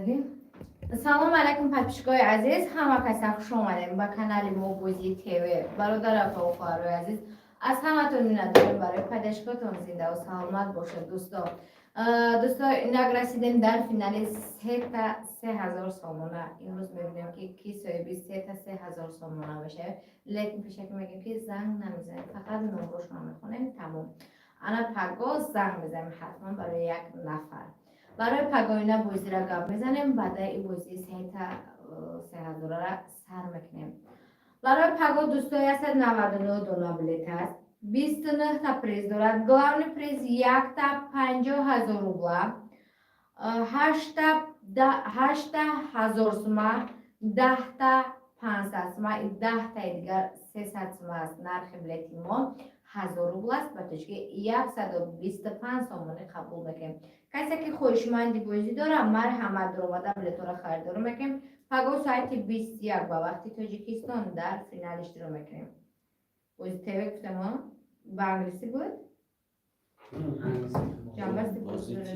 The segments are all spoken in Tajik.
Кардагӣ. Салом алайкум, подписчикои азиз, ҳама каса хуш омадем ба канали мо Бозии ТВ. Бародар, апаву хоҳарои азиз, аз ҳаматон миннатдорем барои поддержкатон. Зиндаву саломат бошед, дӯсто. Дӯсто, инак расидем дар финали сета 3000 сомона. Имрӯз мебинем, ки ки соҳиби сета 3000 сомона мешавад. Лекин пешакӣ мегӯем, ки занг намезанем, фақат номрошонро мехонем, тамом. Ана паго занг мезанем ҳатман барои як нафар. Барои пагоина бозиро гап мезанем, баъдаи ин бозии сета 3000-ара сар мекунем. Барои паго, дӯсто, 199 дона билет аст, 29-та приз дорад. Главный приз якта 50 000 рубла, ҳашта 1000 сума, 10-та 500 сума, 10-таи дигар 300 сума аст. Нархи билети мо 1000 рубл аст, ба тоҷики 125 сомонӣ қабул мекунем. Касе ки хоҳишманди бозӣ дорад, марҳамат, дуромада билетҳоро харидорӣ мекунем. Паго соати 21 ба вақти Тоҷикистон дар финал иштирок мекунем. Бози ТВ гуфтем, ба англисӣ буд. Ҷамбасти. Бози ТВ.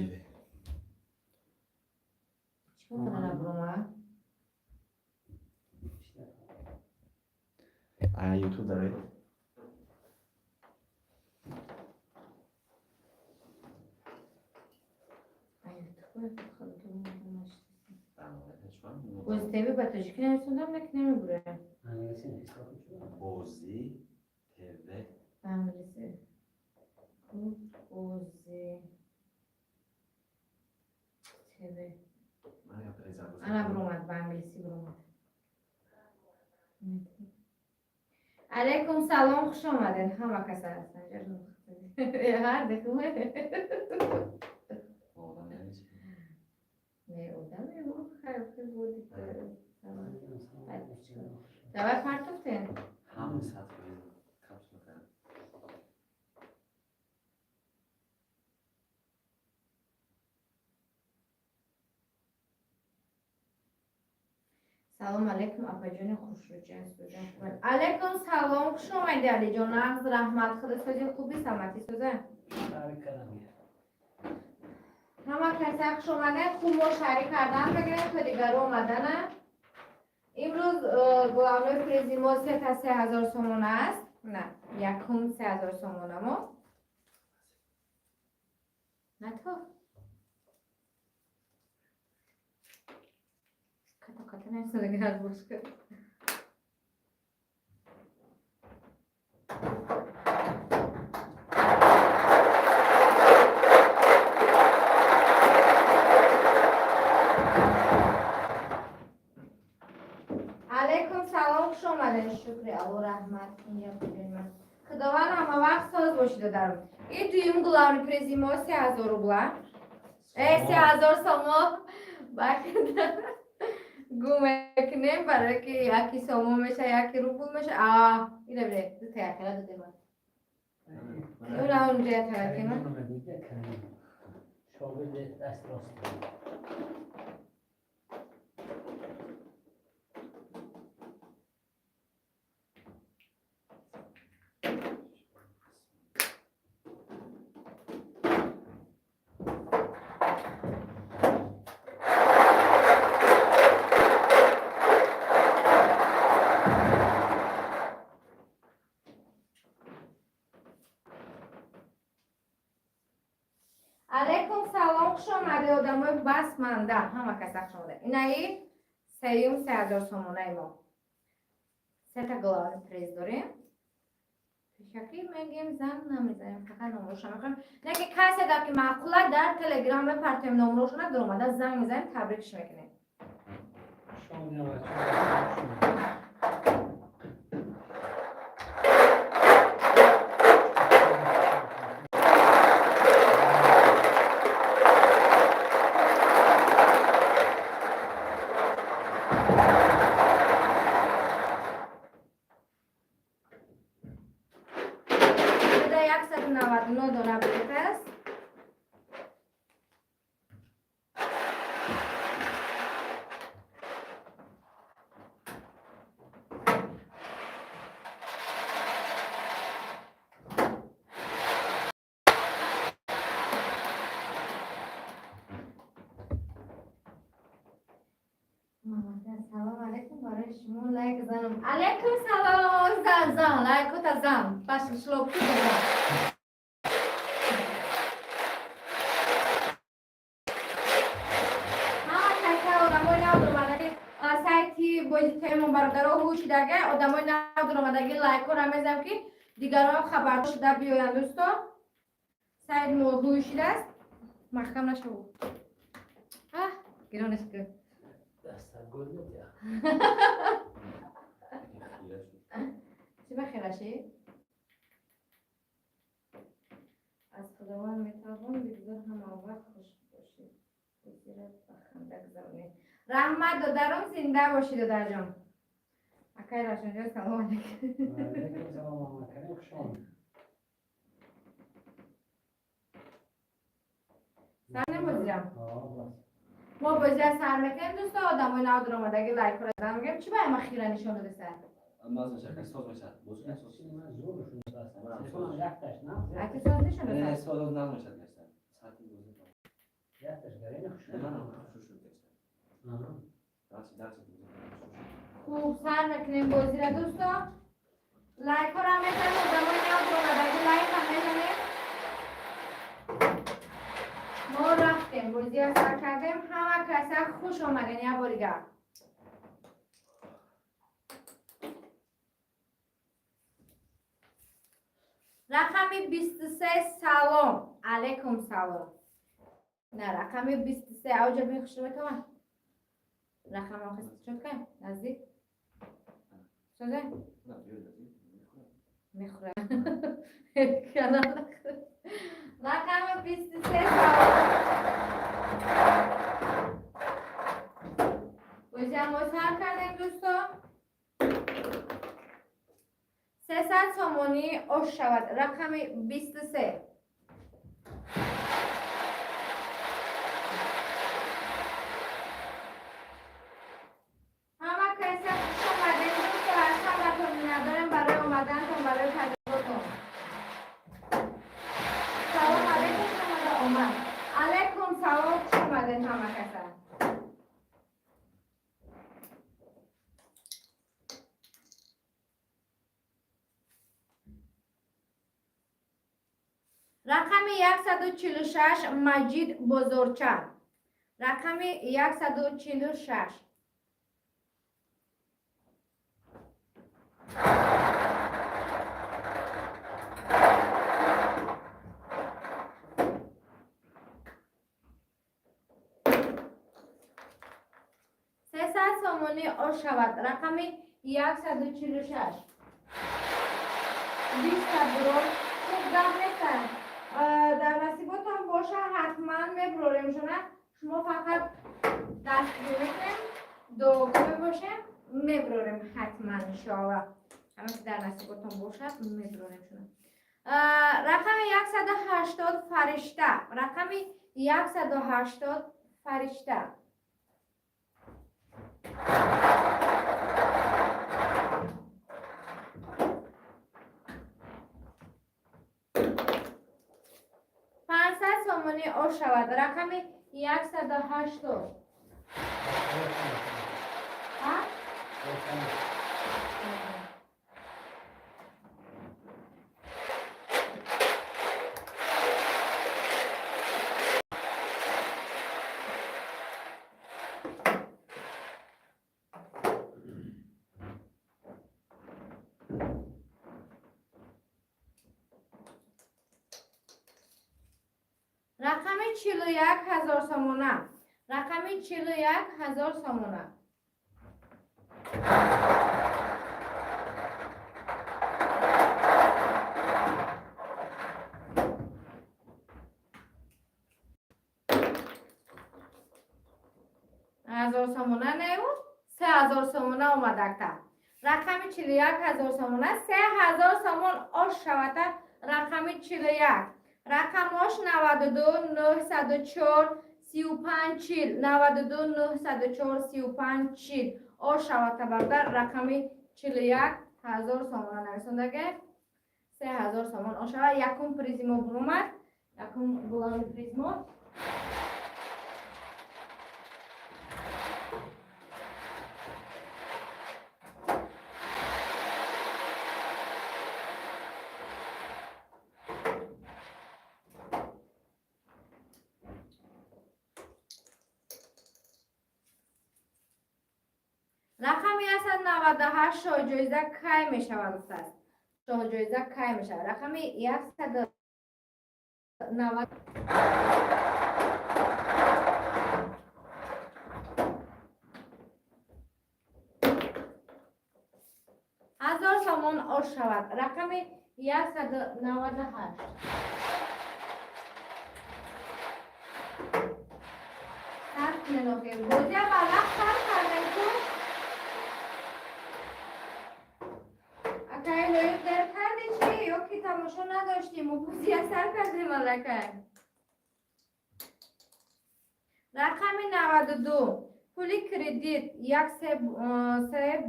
Чикор кардана буромад? А Ютуб даред. Ютуб. Бози ТВ ба тоҷикӣ нависондам, лекин намебурем. Бози ТВ. Ба англисӣ Бози ТВ. Ана буромад, ба англисӣ буромад. Алайкум салом, хуш омадед ҳама каса. Ҳар дехуме. Не, одаме буд. Давай, партофтем. Ҳам 100% капсула кард. Салом алейкум, апаҷони хушрӯҷан. Алейкум салом, хуш омадӣ, Алиҷон. Нағз, раҳмат, худо сози, хуби, саломатӣ соза. Ҳама каса хуш омадед. Хуб, мо шарик кардан мегирем то дигаро омадана. Имрӯз главной призи мо сета 3000 сомона аст. На, якум 3000 сомона мо на то ката ката нависадагар бошка. Алейкум салом, хуш омадед. Шукри Алло, раҳмат. Инҷа бубинам, худованд ҳама вақт соз бошид, додарам. И дуюм главный призи мо 3000 рубла, 3000 сомо. Бакда гум мекунем, барое ки яки сомо меша, яки рубл меша. А ина бире, дута якала додема. Уна унҷа якала. Шогирди даст рост. Алейкум салом, хуш омадед, одамои басманда, ҳама каса хуш омадед. Инаи сеюм 3000 сомонаи мо. Сета главный приз дорем. Пешакӣ мегем, занг намезанем, фақат номроша мехоҳем. Не ки касе гап ки маъқула, дар Телеграм мепартоем номрошона, дуромада занг мезанем, табрикш мекунем. Шом 94. Буда 199 дона билет аст. Алейкум салом, зан, зан, лайкота зан. Паш шлопки зан. Ҳама каса одамои нав дуромадаги сайти бозитаи бародаро ҳушидага, одамои нав дуромадаги лайкора мезам, ки дигарон хабардор шуда биёянд. Дӯсто, сайт мо ҳушидааст, маҳкам нашаву. Гиронеш ки. Даста гул медиҳад. Хира шуд. Чӣ ба хелашӣ? Аз Худованд метавон, бигзор ҳама вақт хуш бошӣ. Бисират ба ханда гузаронед. Раҳмат, додаром, зинда бошӣ, додарҷон. Акай Равшанҷон, салом алейкум. Алейкум салом, Муҳаммад Карим, хуш омадед. Сар намозирам. Бас. Мо бозия сар мекунем, дӯсто, одамои нав дуромадаги лайкора зан мегӯем. Чӣ ба ама хира нишон додеса? Наз мешавад, соз мешавад. Бозӣ кун, соз. Ман зур нишон додааст. Ман Телефонам якташ, на? Аки соз нишон Не, не, додааст. соз наз мешавад, гашта. Саати бозӣ кун. Якташ гарини хуш. Не, ман хуш шуд, гашта. Дарси, дарси бозӣ кун, хуш шуд. Хуб, сар мекунем бозира, дӯсто. Лайкҳоро мезанем, одамои нав дуромадаги лайкам мезанем. Мо рафтем, бозия сар кардем. Ҳама каса хуш омаден як бори дигар. Рақами 23, салом. Алейкум салом. На, рақами 23, авҷа бин, хушро метавон. Рақам охир чётко наздик. Созе? На, биёй наздик. Мехӯрам. Мехӯрам. Канал. Рақами 23, салом. Бозиам мо сар кардем, дӯсто. 300 сомонӣ ош шавад. Рақами 23. Ҳама каса хуш омадем, дӯсто, аз ҳаматон миннатдорем барои омадантон, барои таҷрибатон. Салом алейкум, хуш омада омад. Алейкум салом, хуш омадем ҳама каса. Рақами 146, Маҷид Бозорча. Рақами 146. 300 сомонӣ ош шавад. Рақами 146. 20-та бурор. Хуб, гап нестанд. Дар насиботон боша, ҳатман мебурорем шона. Шумо фақат дастгирӣ мекунем, дуогӯ мебошем, мебурорем ҳатман, иншоалло. Ҳама ки дар насиботон бошад, мебурорем шуна. Рақами 180, Фаришта. Рақами 180, Фаришта. 500 сомонӣ ош шавад. Рақами 180. Ҳа? Рақами 41 ҳазор сомона. Рақами 41 ҳазор сомона. Ҳазор сомона неу, 3000 сомона омадакта. Рақами 41 ҳазор сомона, 3000 сомон ош шавата. Рақами 41. Рақамош 92 904 35 40, 92 904 35 40 ош шавата, бародар. Рақами 41 ҳазор сомона нависондаге, 3000 сомон ош шава. Якум призи мо буромад, якум главный приз мо. 198 шоҳҷоиза кай мешавад гуфтааст. Шоҳҷоиза кай мешавад? Рақами 190. 1000 сомон ош шавад. Рақами 198. Сар кунед охир. Бозия барвақт сар кардем ку. Акай Лоиқ, дер карди чӣ? Ё ки тамошо надоштем? Мо бозия сар кардем аллакай. Рақами 92. Пули кредит як се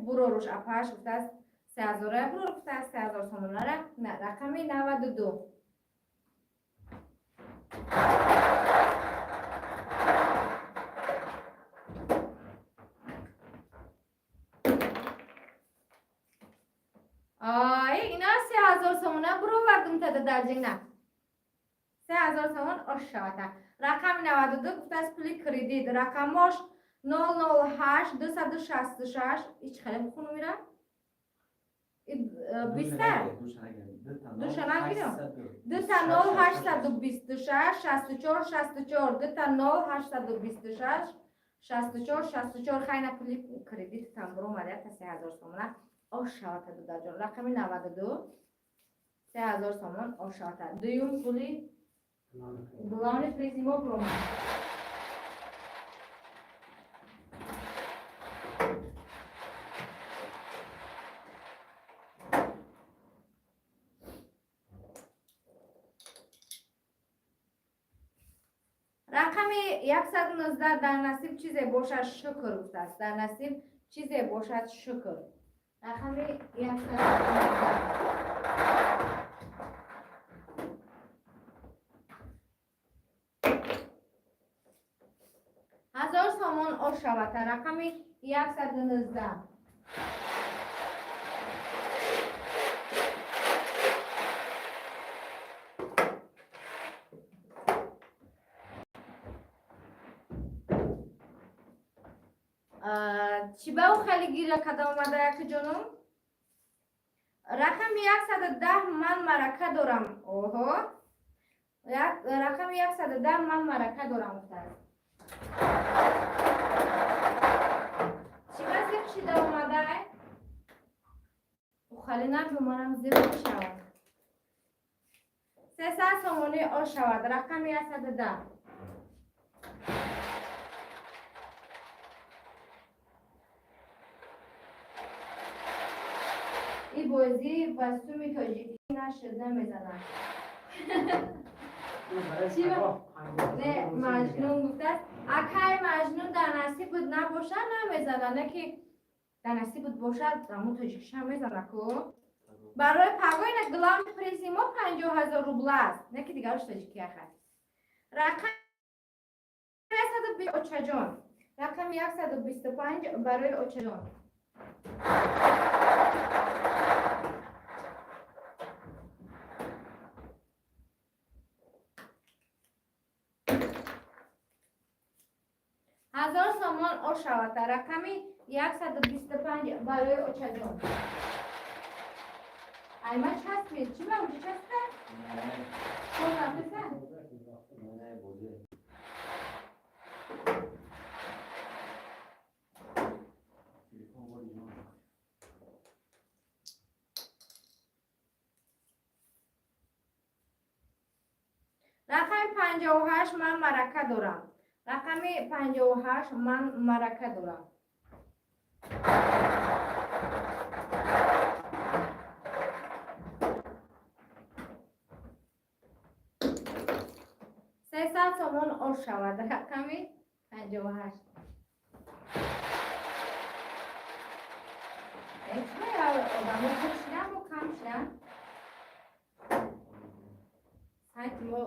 буроруш апаш гуфтааст. 3000 бурор гуфтааст, 3000 сомонара. На, рақами 92. Ай, ина 3000 сомона буровардум тада дар ҷингна. 3000 сомон ош шавата. Рақами 92 гуфтааст пули кредит. Рақамош 008 266. Ич хеле бихонум ира? Биста? Душа нагирам? Дута нол 826 64 64. Дута нол 826 64 64. Хайна, пули кредит там буромада та 3000 сомона ош шавата, дудаҷон. Рақами 92, 3000 сомон ош шавата. Дуюм пули главный призи мо буромад. Рақами 119, дар насиб чизе бошад, шукр гуфтааст. Дар насиб чизе бошад, шукр. Рақами 119. 1000 сомон ош шавата. Рақами 119. Чӣ ба ӯ хеле гиря када омада, якиҷонум? Рақами 110, ман марака дорам. Оҳо, рақами 110, ман марака дорам гуфтааст. Чӣ ба зиқ шида омадай? Хеле набу, манам зиқ мешавам. 300 сомонӣ ош шавад. Рақами 110. Ин бозӣ ба суми тоҷикӣ нашуд, намезанад. Не, Маҷнун гуфтааст. Акай Маҷнун, дар насибут набошад, намезанад. Не ки дар насибут бошад, ҳамун тоҷикишам мезана ку. Барои пагоина главный призи мо 50 000 рубла аст, не ки дигарош тоҷикӣ ахад. Рақами очаҷон, рақами 125 барои очаҷон. 1000 сомон ош шавад. Рақами 125 барои очаҷон. Айма часпид, чӣ ба уҷа часпа? Рафтеса? Не, бозӣ. Телефон бори ҷон. Рақами 58, ман марака дорам. Рақами 58, ман марака дорам. 300 сомон ош шавад. Рақами 58. Одамо пур шидан, бо кам шидан сайти мо.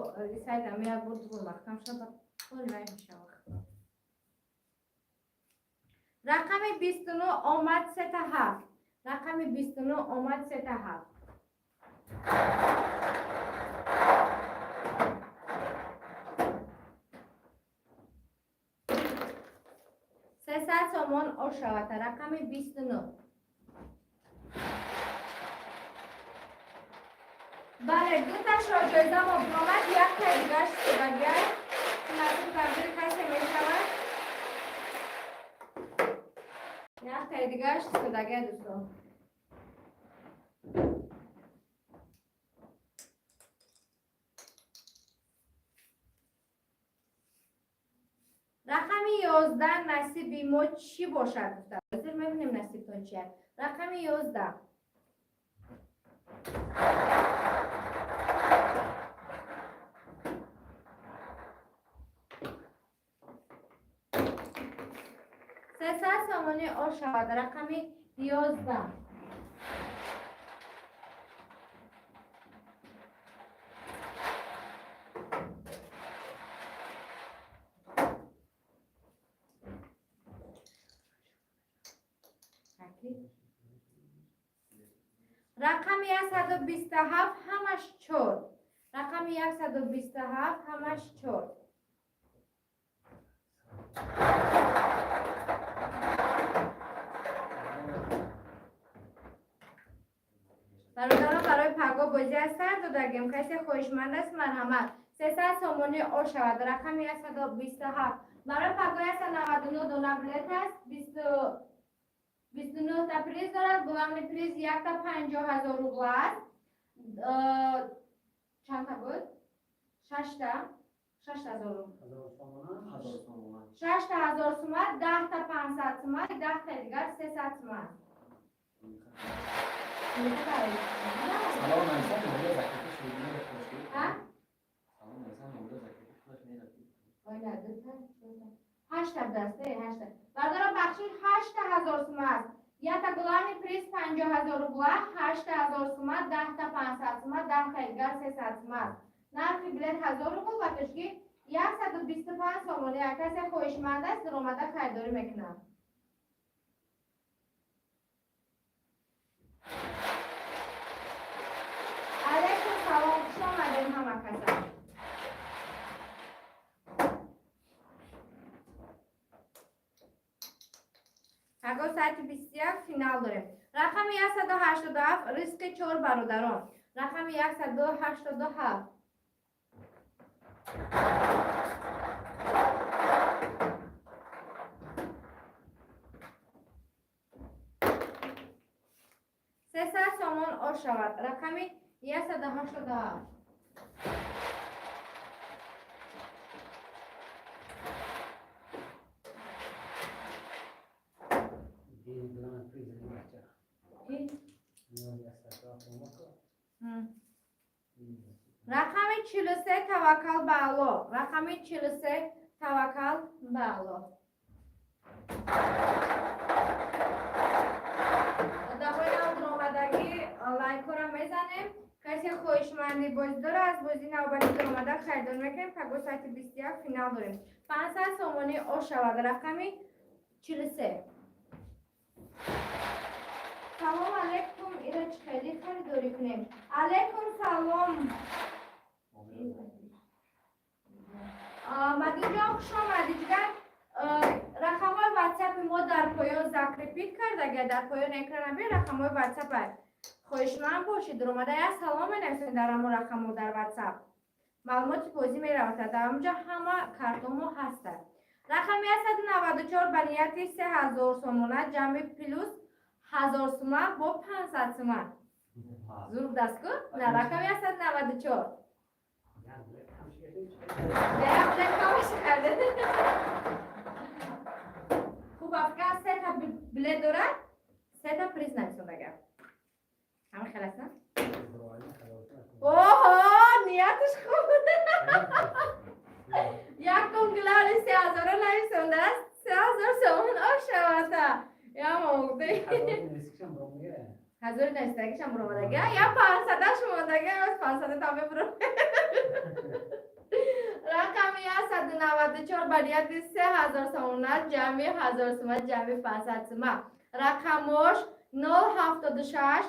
Сайт ами як бор дубор маҳкам шавад, холи вай мешавад. Рақами 29 омад, сета ҳафт. Рақами 29 омад, сета ҳафт. 300 сомон ош шавад. Рақами 29. Бале, дуташро ҷоиза мо биромад, яктаи дигаш шудагиай. Насиб тақдири касе мешавад. Яктаи дигаш шудагиай, дӯстон. Рақами 11 насиби мо чӣ бошад гуфта. Ҳозир мебинем, насибтон чия. Рақами 11. 300 сомонӣ ош шавад, рақами 11. Каки? Рақами 127, ҳамаш чор. Рақами 127, ҳамаш чор. Бародарон, барои паго бозӣ аз сар додагем. Касе хоҳишманд аст, марҳамат. 300 сомонӣ ош шавад, рақами 127. Барои паго 199 дона билет аст, 29 та приз дорад. Главный приз якта 50 000 рубла аст. Чандта буд? Шашта, 6000 рубл. 1000 сомона. 1000 сомона. Шашта 1000 сума, 10 та 500 сума, 10 та дигар 300 сума. Салом нависан, мавло закрепи шуд. А? Салом нависан, мавло закрепи худаш мерад. Ой, на, дута, чорта. Ҳашта даст, ҳашта. Бародарон, бахшиш, ҳашта 1000 сума аст. Якта главный приз 50 000 рубла, ҳашта 1000 сума, 10 та 500 сума, 10 та дигар 300 сума аст. Нархи билет 1000 рубл ва пешги 125 сомонӣ. Агар касе хоҳишманд аст, даромада харидорӣ мекунад. Алайкум салом, хуш омадем ҳама каса. Паго соати 21 финал дорем. Рақами 187, ризқи чор бародарон. Рақами 187. 300 сомон ош шавад. Рақами 187. Дин главный приз ин бача. Ки? Ниёзи аст ко. Рақами 43, таваккал ба Алло. Рақами 43, таваккал ба Алло. Одамои нав дуромадагӣ, лайкҳоро мезанем. Касе хоҳишманди бозӣ дора, аз бозии навбатӣ дуромада харидор мекунем. Паго соати 21 финал дорем. 500 сомонӣ ош шавад, рақами 43. Салом алейкум, ира чӣ хеле харидорӣ кунем? Алейкум салом. Мадинҷон, хуш омадӣ, ҷигар. Рақамҳои ватсапи мо дар поён закрепить кардага, дар поёни экрана би рақамҳои ватсапа. Хоҳишманд бошед, дуромада як салом менависед дар ҳамон рақамҳо дар ватсап. Маълумоти бозӣ меравад, дар ҳамонҷо ҳама картомо ҳастанд. Рақами 194, ба нияти 3000 сомона, ҷамъи плюс 1000 сума бо 500 сума. Зурб даст ку? На, рақами 194. Як билет кам шуд. Як билет камаш карда. Хуб, афкар сета билет дорад, сета приз нависондага. Ҳама хел аст, на? Оҳо, нияташ хуб. Якум главный 3000-ро нависондааст, 3000 сомон ошавата. Я могде. Ҳазори нависдагишам буромадага, я 500-аш мондага, аз 500-а там мебурам. Рақами 194, ба нияти 3000 сомона, ҷамъи 1000 сума, ҷамъи 500 сума. Рақамош 076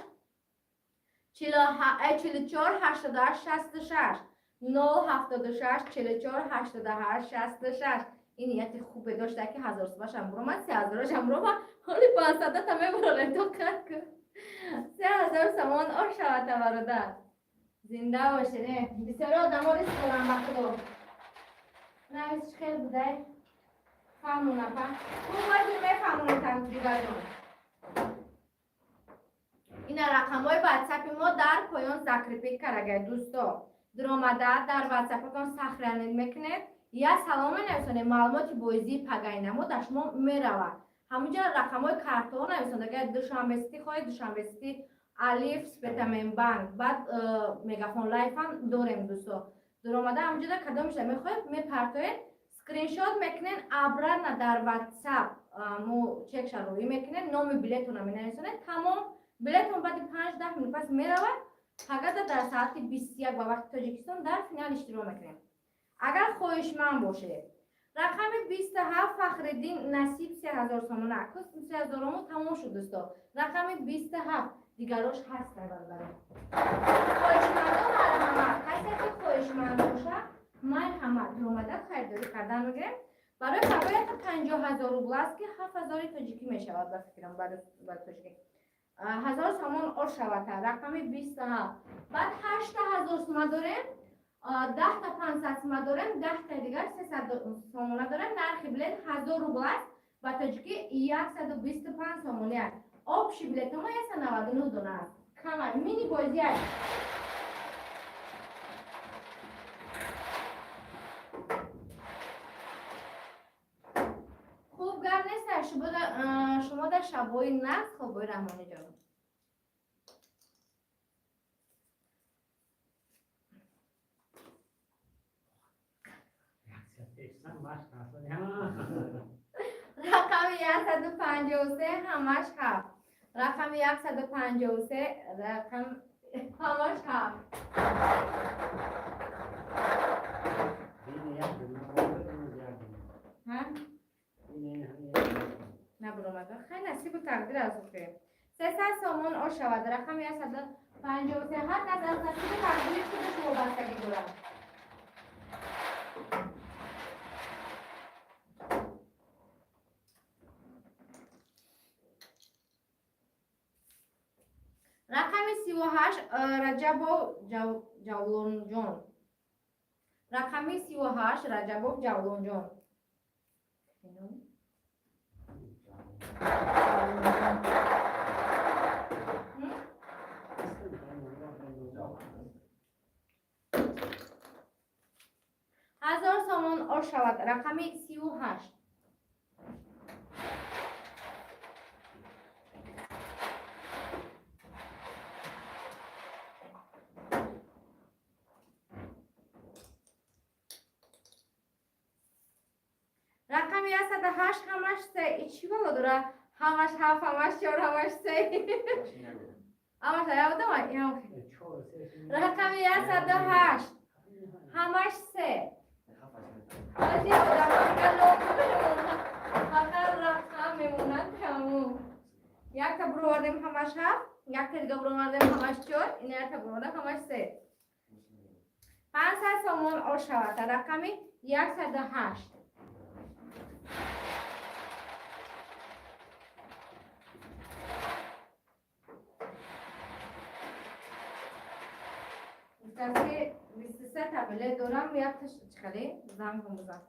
44 88 66, 076 44 88 66. Ин нияти хубе дошта, ки 1000 сумашам буромад, 3000-ашам буромад, ҳоли 500-а та мебурорем, тоқат кун. 3000 сомон ошавата, бародар. Зинда бошед. Бисёри одамо риск доранд, ба худо. Навис чӣ хел будай? Фаҳмона, па. Хуб, ҳозир мефаҳмонетам, ҷигарҷон. Ина рақамҳои ватсапи мо дар поён закрепить карагай, дӯсто. Дуромада дар ватсапатон сохранить мекунед. Я салом менависонед, маълумоти боизии пагайнамо дар шумо меравад. Ҳамунҷа рақамҳои картаҳо нависонед. Агар Душанбе Сити хоҳед, Душанбе Сити, Алиф, Спитамен банк, баъд Мегафон Лайфам дорем, дӯсто. Дуромада ҳамунҷода кадомеша мехоҳед, мепартоед, скриншот мекунед, обратно дар ватсап мо чекша роӣ мекунед, номи билетона менависонед, тамом. Билетон баъди 5-10 минут пас меравад. Пагада дар соати 21 ба вақти Тоҷикистон дар финал иштирок мекунем. Агар хоҳишманд бошед. Рақами 27, Фахриддин, насиб 3000 сомона. Акус 3000 омо тамом шуд, дӯсто. Рақами 27, дигарош ҳаст, бародаро. Хоҳишмандо, марҳамат. Касе ки хоҳишманд боша, марҳамат, омада харидорӣ кардан мегирем. Барои пагоята 50 000 рубл аст, ки 7000 тоҷикӣ мешавад, ба фикрам, барои тоҷикӣ. 1000 сомон ош шавад, рақами 27. Баъд 8000 сума дорем, 10 та 500 сума дорем, 10 та дигар 300 сомона дорем. Нархи билет 1000 рубл аст, ба тоҷикӣ 125 сомони аст. Общий билетомо 199 дона аст. Камар мини бозӣ аст. Хуб, гап нест, шумо дар шабҳои нағз, хобои Раҳмониҷон. Эҳсан машқ аслан. Рақами 153, ҳамаш ҳафт. Рақами 153, рақам ҳамаш ҳафт. Бини як дона, имрӯз як дона. Ҳа? Бини ҳамин як дона. Набуромада. Хай, насибу тақдир аз охе. 300 сомон ош шавад. Рақами 153. Ҳар кас аз насибу тақдири худаш вобастагӣ дорад. Рақами 38, Раҷабов Ҷавлонҷон. Рақами 38, Раҷабов Ҷавлонҷон. Ҷавлонҷон. М? 1000 сомон ош шавад. Рақами 38. Рақами 108, ҳамаш се. И чӣ бало дора? Ҳамаш ҳафт, ҳамаш чор, ҳамаш се. Ҳамаш ёдама? Рақами 108, ҳамаш се. Баъзи одамо дигар ном мемонад. Фақат рақам мемонад, тамом. Якта буровардем, ҳамаш ҳафт, якта дига буровардем, ҳамаш чор, ина якта буровардем, ҳамаш се. 500 сомон ош шавад. Рақами 108. Гуфтааст, ки 23 та билет дорам, якташ чӣ занг бизан.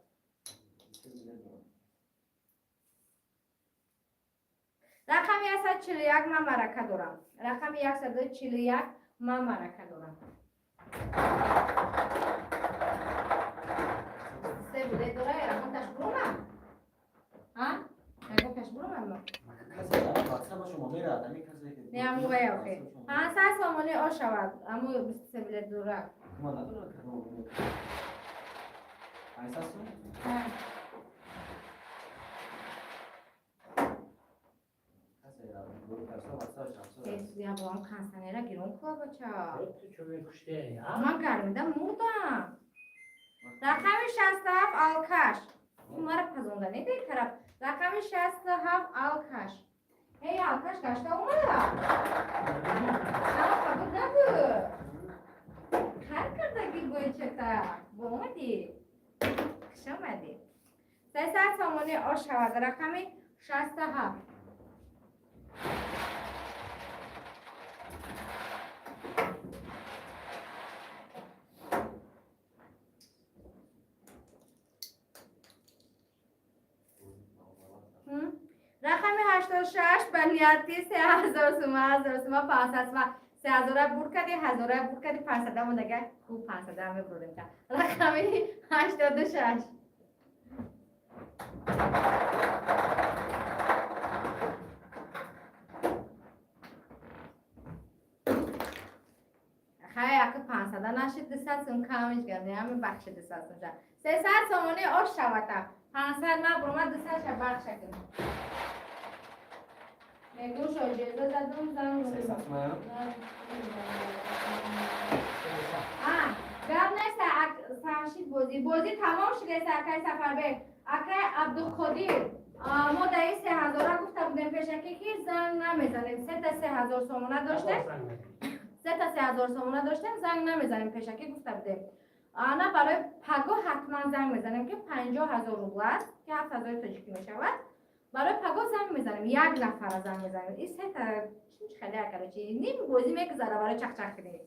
Рақами 141, ман марака дорам. Рақами 141, ман марака дорам. Се билет дора, ягон буромад? А? Ягон буромад? Не, аму вай охе. 500 сомонӣ ош шавад. Аму 23 билет дора. Ҳа. Я бо кондиционера гирон кула, бача. Ту чо мекуште? Ман гармида мурдам. Рақами 67, алкаш. Мара пазонда не дай тараф. Рақами 67, алкаш. Эй, алкаш гашта омада. Ама қабул набуд. Кар кардаги гӯйчата. Бо омадӣ. Хуш омадӣ. 300 сомонӣ ош шавад. Рақами 67. 86 ба нияти 3000 сума, 1000 сума, 500 сума. 3000-а бур кардӣ, 1000-а бур кардӣ, 500 мондага. Хуб, 500 мебурем та. Рақами 86. Хай, ака, 500 нашид, 200 сум камиш гардӣ, ҳами бахши 200 сум ша. 300 сомонӣ ош шавата. 500 набурома, 200 ша бахша кун. Мегӯм, шоҷеза задум, занг. 300 сума? А, гап нест, саршид бозӣ. Бозӣ тамом шудест, акай Сафарбек. Акай Абдуқодир, мо дар ин 3000-а гуфта будем пешакӣ, ки занг намезанем. Сета 3000 сомона доштем. Сета 3000 сомона доштем, занг намезанем, пешакӣ гуфта будем. Ана барои паго ҳатман занг мезанем, ки 50 000 рубл аст, ки 7000 тоҷикӣ мешавад. Барои паго занг мезанем, як нафара занг мезанем. Ин сета хеле, короче, ним бозӣ мегузара барои чақчақ кунӣ.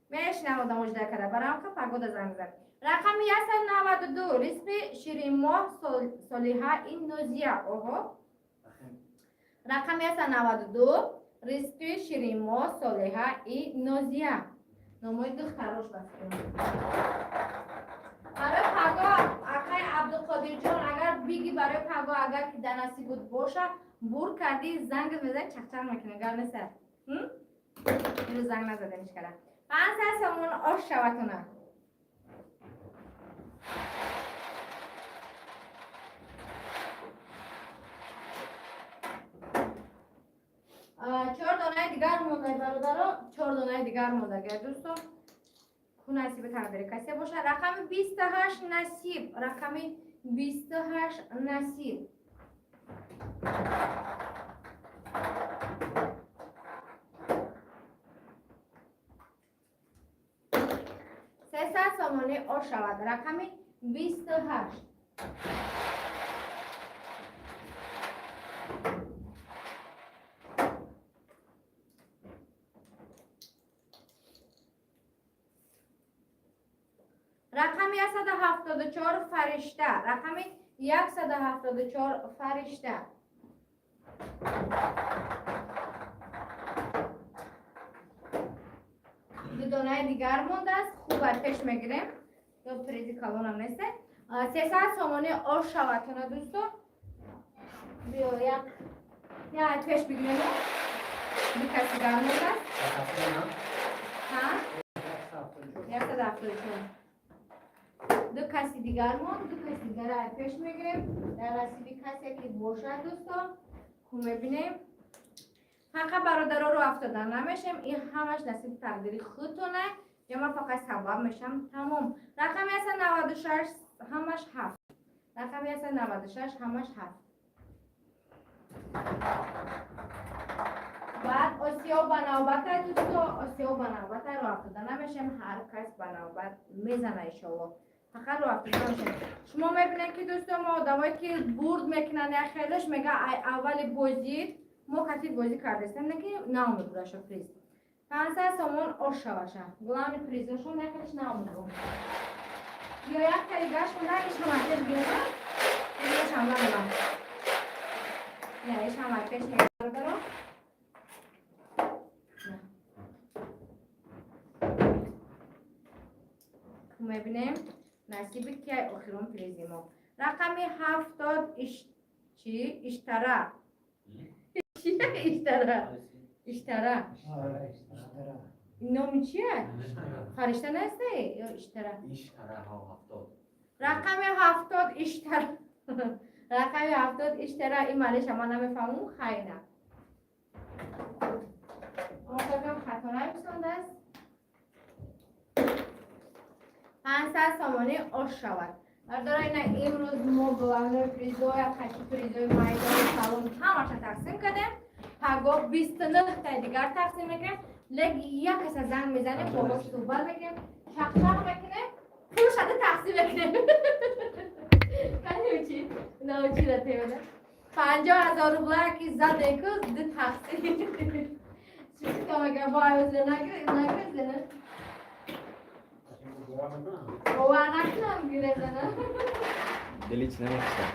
Мешинам, одамо жда када, барои ка пагода занг мезанем. Рақами 192, рисми Ширинмоҳ, Солиҳа ин Нозия. Оҳо. Рақами 192, ризқи Ширинмоҳ, Солиҳа и Нозия. Номои духтарош баст. Барои паго, акай Абдуқодирҷон, агар биги, барои паго, агар ки дар насибут боша, бур кардӣ, зангат мезани, чақчақ мекунӣ. Гап неста, имрӯз занг назадем ҳеч кара. 500 сомон ош шаватона. Чор донаи дигар монда, бародаро, чор донаи дигар монда. Дӯсто, ку насиби тақдири касе бошад. Рақами 28, насиб, рақами 28, насиб. 300 сомонӣ ош шавад. Рақами 28. Рақами 174, Фаришта. Рақами 174, Фаришта. Ду донаи дигар мондааст. Хуб, пеш мегирем, ё призи калонам несте. 300 сомонӣ ош шавадтона, дӯсто. Биё, як як пеш бигирем. Ду кас дигар мондааст. Ҳа, 174. Ду каси дигар монд, ду каси дигар пеш мегирем. Дар насиби касе ки бошад, дӯсто, ку мебинем. Фақат, бародароро, афтода намешем, ин ҳамаш насиби тақдири худтона, ё ман фақат сабаб мешам, тамом. Рақами 196, ҳамаш ҳафт. Рақами 196, ҳамаш ҳафт. Баъд Осиё ба навбата, дӯсто, Осиё ба навбата. Ро афтода намешем, ҳар кас ба навбат мезана, иншолло. Фақат ро афтода намешем. Шумо мебинед, ки, дӯсто, мо одамое ки бурд мекунанд, як хелеш мега, ай аввали бозӣ мо кати бозӣ кардастем, не ки наомед бураша приз. 500 сомон ош шаваша. Главный призашон якаш наомед. Ё як тари гашт монда, иш ҳама пеш гирма. Иш ҳам надорам. Не, иш ҳама пеш мегардам. Мебинем насиби кияй охирон призи мо. Рақами 70, иш чи? Иштара. Иштара. Иштара. Номи чия? Фаришта несте ё Иштара? Иштара, ҳо, 70. Рақами 70, Иштара. Рақами 70, Иштара. Ин маъниша ман намефаҳмам, хайна. Мортабиам хато нависондааст. 500 сомонӣ ош шавад. Бардора, ина имрӯз мо главной призоя, қачи призои майдони салон ҳамаша тақсим кардем. Пагоҳ 29 таи дигар тақсим мекунем. Лек як каса занг мезанем, бо мо суҳбат мекунем, чақчақ мекунем, пулшада тақсим мекунем. Научи, научи да темада. 50 000 рубла ки задеку, ду тақсим. Чӣ мегӯям, бо айвза нагир, нагир зена. Бовар накунам, гирезана. Дили чӣ намехӯшад?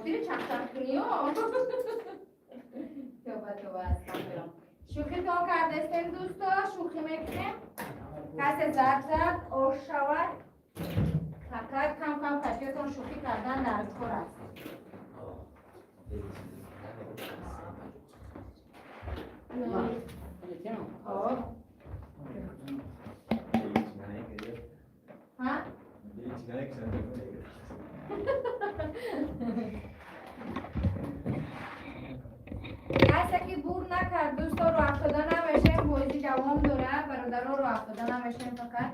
Хотири чақчақкуниё. Тоба, тоба, астағфируллоҳ. Шӯхитон кардастем, дӯсто, шӯхӣ мекунем. Касе зад зад, ош шавад. Фақат кам кам катиётон шӯхӣ кардан дар кор аст. Хоб. Ҳа? Касе ки бур накард, дӯсто, рӯ афтода намешем, бозӣ давом дорад, бародаро, рӯ афтода намешем фақат.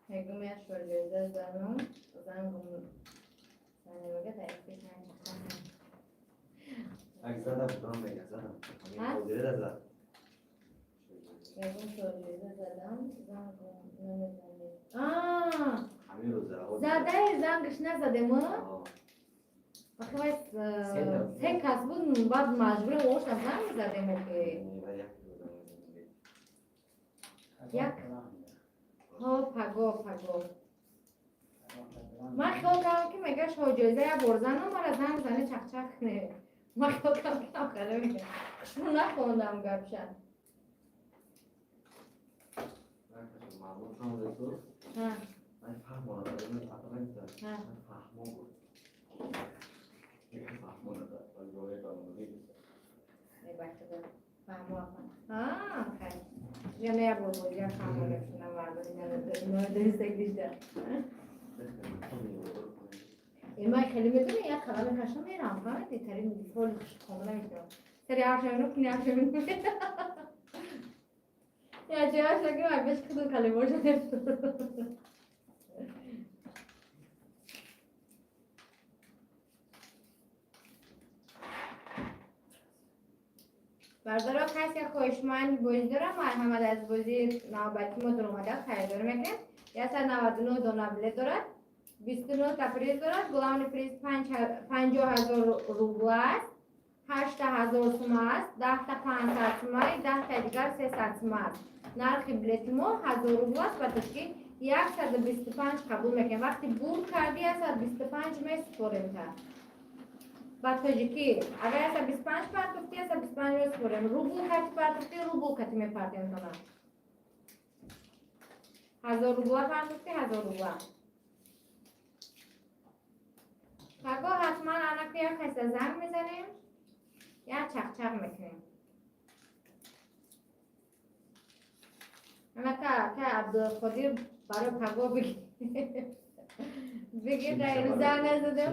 Мегум я шоҷоиза занум, зангум зане мега дар эфир чақчақ. Ак задам, дом мега, задам. Ҳа? Ҳозира зад. Мегум шоҷоиза задам, зангум намезанед. Аа, Ҳамин рӯза. задаи зангаш назадем, а? Вақте вай се кас буд, баъд маҷбурем оша занг мезадем охи. Як. Ҳо, паго, паго. Ман хиёл кардам, ки мега шоҳҷоиза як бор занам мара занг зане чақчақ кунед. Ман хиёл кардам, ки ҳам мега. Хушбу нахондам гапша. Маълум шумо ту. Ҳа, Ман фаҳмона, ҳа. фаҳмо буд. Фаҳмона да. Эй бачаго, фаҳмо апа. Ҳа, хай. Яна як бор бозӣ як фаҳмо гапшона мардум намедонистагишда. Э, ман хеле медонӣ, як қалам мекашам, мерам, фаҳмидӣ? Тарин фоли хонда наметавонам. Сари ҳарф шавину куни ҳарф шавину. Я ҷояш ки ман беш худум калимоша. Бародаро, касе хоҳишманд бозӣ дорам, марҳамат, аз бозии навбати мо дуромада харидорӣ мекунем. 199 дона билет дорад, 29 та приз дорад. Главный приз 50 000 рубла аст, 8000 сума аст, 10-та 500 сума, 10-та дигар 300 сума аст. Нархи билети мо 1000 рубл аст, ба тоҷикӣ 125 қабул мекунем. Вақти бурд кардӣ, 125 месупорем та. Ба тоҷикӣ агар 125 партофтӣ, 125 месупорем. Рубл кати партофтӣ, рубл кати мепартем тона. 1000 рубла партофтӣ, 1000 рубла. Паго ҳатман анаку як каса занг мезанем, як чақчақ мекунем. Анака ка Абдулқодир барои паго бигир. Бигир, дар занг назадем.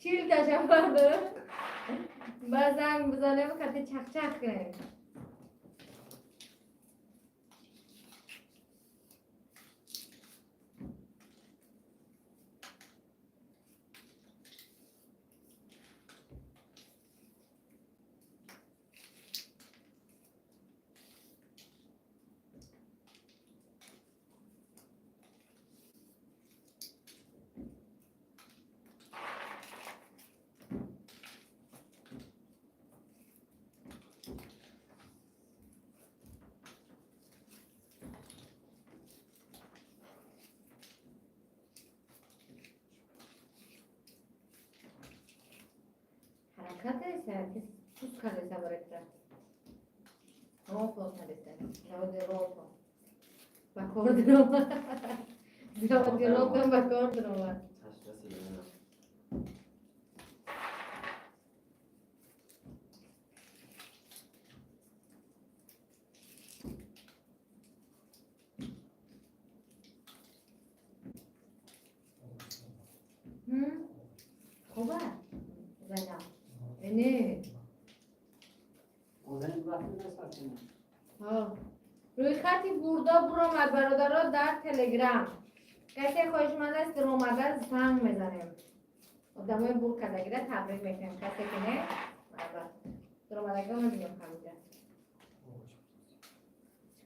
40 та шафар дорам. Ба занг бизанем, кати чақчақ кунем. Ҳаракат кардеса, пуст кардеса барои рофл кардеса, заводи рофл. Ба кор диромад. Заводи рофл ба кор диромад. Чашм расида. Хуба? Зайнаб. Не. Рӯйхати бурдо буромад, бародаро, дар Телеграм. Касе хоҳишманд аст, омада занг мезанем. Одамои бур кардагида табрик мекунем. Касе ки не, дуромадагиро мебинем ҳамиҷа.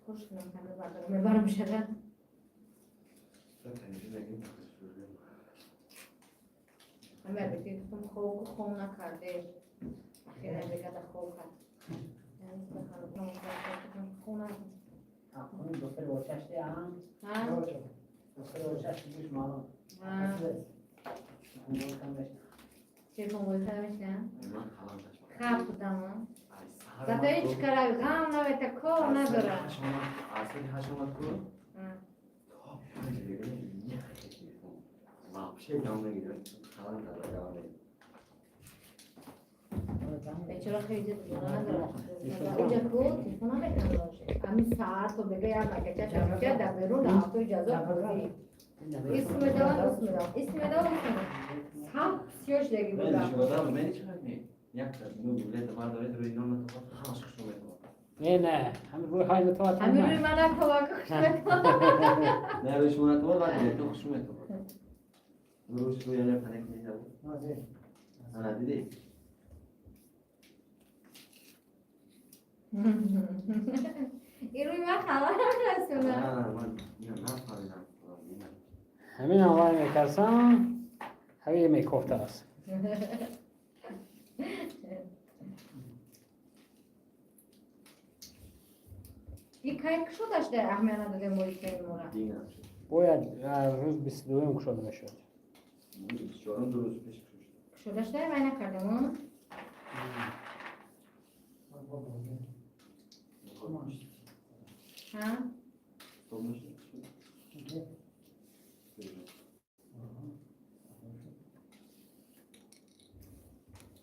Чикор шудам, камера бардорам, мебарам шада. Ҳама беки гуфтам, хоб хом накарде. Ахира бегада хоб кард. Хона. Хоним духтари бочашти ам. Духтари бочашти гӯш маълум. Телефон гӯша мешна? Хаб будам. Зато ҳеҷ кара ғам намета, кор надорам. Асоли ҳашт омад ку? То панҷ бегоҳ як телефон. Вообще дам нагирад. Қалам карда дам нагирад. Бечора хеле дузона надорад. Уҷа ку телефон наметавонад. Ҳамин саат то бега як бакача чакача дар берун авто иҷозат бозӣ. Исм медавад, ус медавад, исм медавад, ус медавад. Сам сиёш деги будам. Мени чӣ ми? Як ну дублета бардоред, рӯи нон натавад, ҳамаш хушро метавад. Не, не, ҳамин рӯи ҳай натавад. Ҳамин рӯи ман натавад, ки хушро метавад. Не, рӯи шумо натавад, баъд дублетон хушро метавад. Рӯш рӯи яна панек мезабуд. Ана дидӣ? Ин рӯи ман хабар нарасонам. Ман нафаҳмидам. Ҳамин аввал мекарсам, ҳамин мекофтааст. И кай кушодаш дар аҳамият надодем моликаи мора? Бояд рӯз 22-ум кушода мешуд. 24-ум, 2 рӯз пеш кушод. Кушодаш дар вай накардем, ҳа?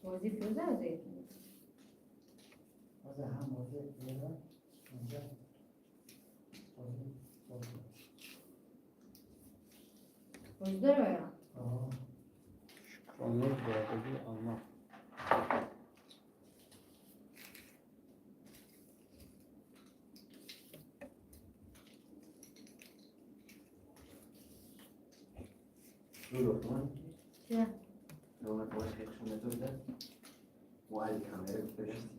Бозӣ фирӯза бозӣ? Бозӣ дора ё? Шукрона додагии Аллоҳ. Чия? Камера гуфта гаштӣ.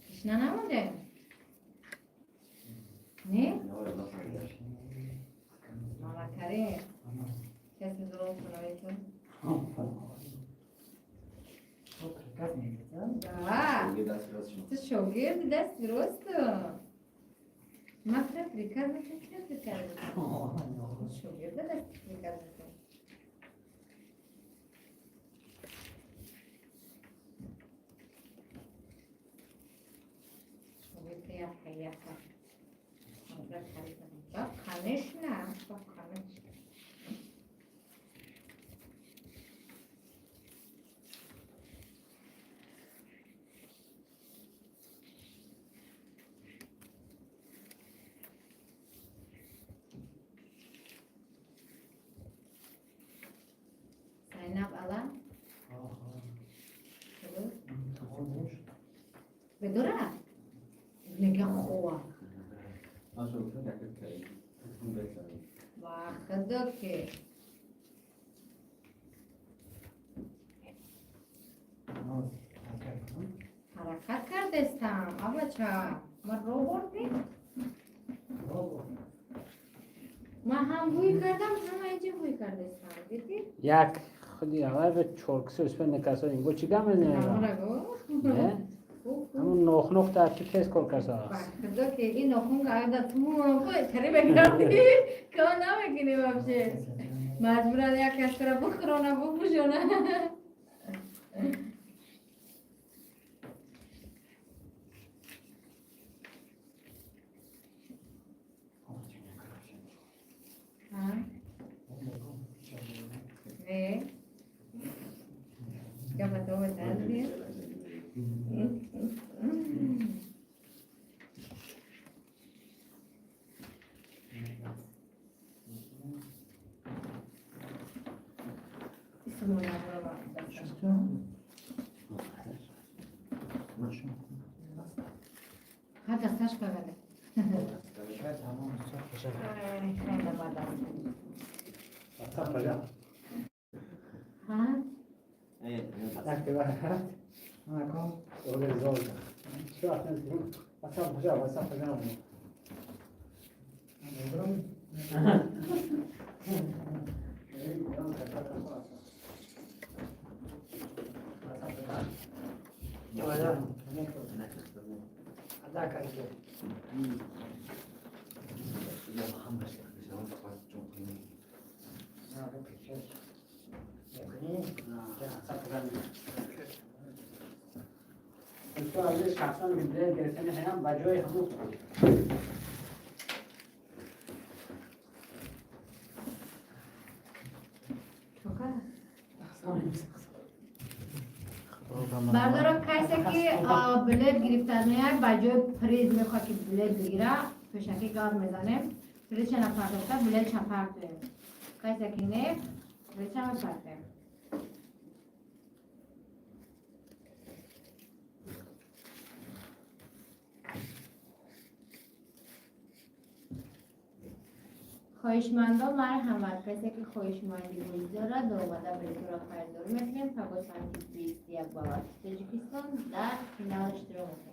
Тишна намонде? Не? Мамакарим. Касе дурӯғ кунаветон? Да. Ту шогирди дасти росту. Ман тра приказ мекунам, ки приказ мекунам? Шогирда дасти приказ мекунам. Шогирд яха яха. Конечно, конечно. Зайнаб ала? Бедора? кардестам. Абача, ман робот не? Ман ҳам бӯй кардам, ҳама инҷа бӯй кардестам. Дидӣ? Як худи аввал ба чоркиса успел накарса. Бо чӣ гап мезанем? Ҳамора го. Не? Ҳамун нохнох дар ту тез кор карса. Худо ки ин нохун агар ту мумкин тари мекардӣ, кор намекунӣ вообще. Маҷбуран як касра бихӯрона, бупӯшона. Не. Гапа то бетар. Ҳа, дасташ кагада. Хеле ба даст. Ҳа? Шахсан билет гирифтани ҳаям ба ҷои ҳамун. Бардора, касе ки билет гирифтанияй, ба ҷои приз мехоҳад ки билет бигира, пешакӣ гап мезанем. Призша напардохта, билетша партоем. Касе ки не, призша мепартоем. Хоҳишмандон, марҳамат. Касе ки хоҳишмандӣ вуҷуд дорад, омада билетро харидорӣ мекунем. Паго соати 21 ба вақти Тоҷикистон дар финал иштирок мекунем.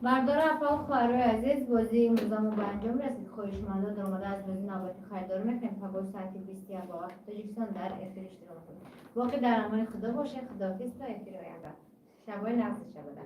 Бардора, апа, хоҳарои азиз, бозии имрӯзамо ба анҷом расид. Хоҳишмандон омада аз бозии навбатӣ харидорӣ мекунем. Пагоҳ соати 21 ба вақти Тоҷикистон дар эфир иштирок мекунем. Боқӣ дар амони Худо бошед. Худоҳофиз, то эфири оянда. Шабои нағзи шабода.